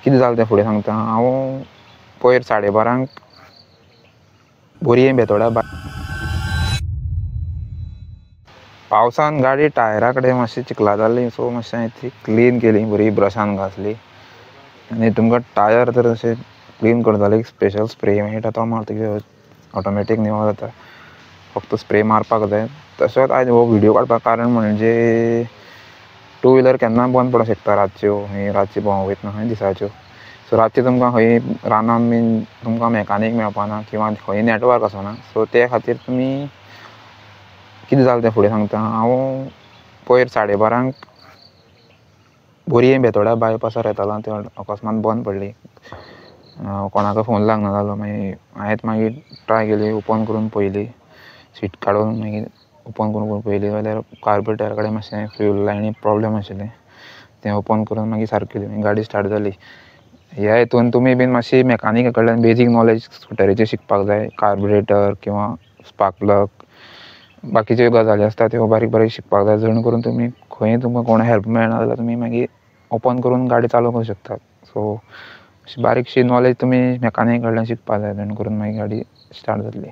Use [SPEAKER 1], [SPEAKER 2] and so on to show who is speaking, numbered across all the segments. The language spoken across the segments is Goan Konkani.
[SPEAKER 1] कितें जालें तें फुडें सांगता. हांव पयर 12:30 बोरये बेतोडा पावसान गाडी टायरा कडेन मातशी चिखला जाल्ली, सो मातशें हांवें ती क्लीन केली, बरी ब्रशान घासली. आनी तुमकां टायर जर अशें क्लीन करता जाल्यार एक स्पेशल स्प्रे मेळटा, तो मारतकीर ऑटोमॅटीक निवळ जाता, फक्त स्प्रे मारपाक जाय. तशेंच आयज हो व्हिडियो काडपाक कारण म्हणजे टू व्हिलर केन्ना बंद पडूंक शकता रातच्यो, खंय रातची भोंवंक वयतना खंय दिसाच्यो. सो रातचे तुमकां खंय रानान बीन तुमकां मॅकानीक मेळपाना किंवां खंय नॅटवर्क आसना, सो ते खातीर तुमी कितें जालें तें फुडें सांगता. हांव पयर 12:30 बोरये बेतोडा बायपासार येतालो, ते अकस्मात बंद पडली, कोणाचो फोन लागना जालो. मागीर हांवेंच मागीर ट्राय केली, ओपन करून पळयली, सीट काडून मागीर ओपन करून पळयली जाल्यार कार्बोरेटर कडेन मातशें फ्यूल लायनी प्रॉब्लम आशिल्लें, तें ओपन करून मागीर सारकें केली, गाडी स्टार्ट जाली. ह्या हितून तुमी बीन मातशी मॅकानिका कडल्यान बेजीक नॉलेज स्कुटरीची शिकपाक जाय, कार्बोरेटर किंवां स्पार्क प्लग बाकीच्यो गजाली आसता त्यो बारीक बारीक शिकपाक जाय, जेणे करून तुमी खंय तुमकां कोण हेल्प मेळना जाल्यार तुमी मागीर ओपन करून गाडी चालू करूंक शकतात. सो अशी बारीकशी नॉलेज तुमी मॅकानिका कडल्यान शिकपाक जाय, जेणे करून मागीर गाडी स्टार्ट जातली.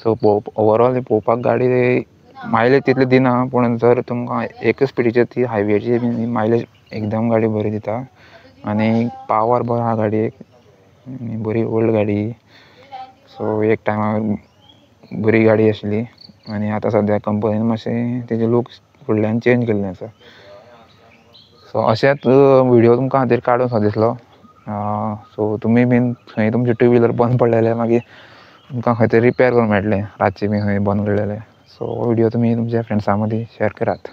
[SPEAKER 1] सो ओवरऑल पळोवपाक गाडी मायलेज तितली दिना, पूण जर तुमकां एकच स्पिडीचेर ती हायवेची मायलेज एकदम गाडी बरी दिता आनी पावर बरो आहा गाडयेक, आनी बरी ओल्ड गाडी. सो एक टायमार बरी गाडी आशिल्ली आनी आतां सद्या कंपनीन मातशें तेजे लूक फुडल्यान चेंज केल्लें आसा. सो अशेंच व्हिडियो तुमकां खातीर काडूंक सो दिसलो. सो तुमी बीन खंय तुमची टू व्हिलर बंद पडलें जाल्यार मागीर तुमकां खंय तरी रिपेर करूंक मेळटलें, रातचें बीन खंय बंद पडलें जाल्यार. सो हो व्हिडियो तुमी तुमच्या फ्रेंड्सां मदीं शेयर करात.